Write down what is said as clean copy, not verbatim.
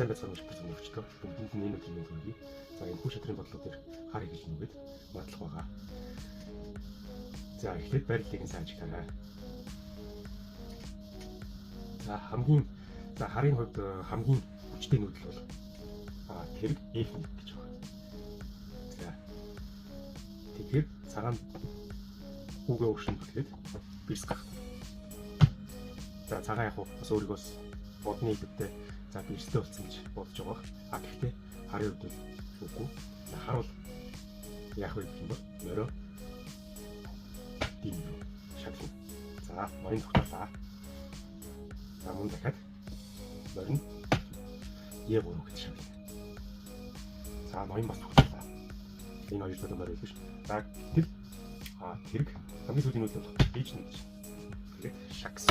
Сайн байцгаана уу гэсэн мөрчлөө. Бүгдэнд нь энэ өдрийн мэнд хүргэе. За энэ хүү шатрын бодлого дээр хар хийж нүгэд мадлах байгаа. За эхлээд байрлалыг нь сайн ажиглаарай. За хамгийн за харын хувьд хамгийн хүчтэй нүүдэл бол тэрэг F1 гэж байна. За тэгэхээр цагаан үгээ өөрчлөн түлхээд бирс гарах. За цагаан яг бас өөрийгөө бас бодны илүүтэй за бирстэй болсон гэж бодож байгаа. А гэхдээ харын хувьд бол үгүй. За хар бол яах вэ гэх юм бол морой дим рүү шалгана. За ноён тогтоолаа. За мөн дахиад морин Е3 гэж шалгана. За ноён бас тогтоолаа. Энэ хоёр төлөв морь байлгүй ш. За гэтэл тэрэг хамгийн сүүлийн нүүдэл бол H1 гэж. Тэгээд шагс.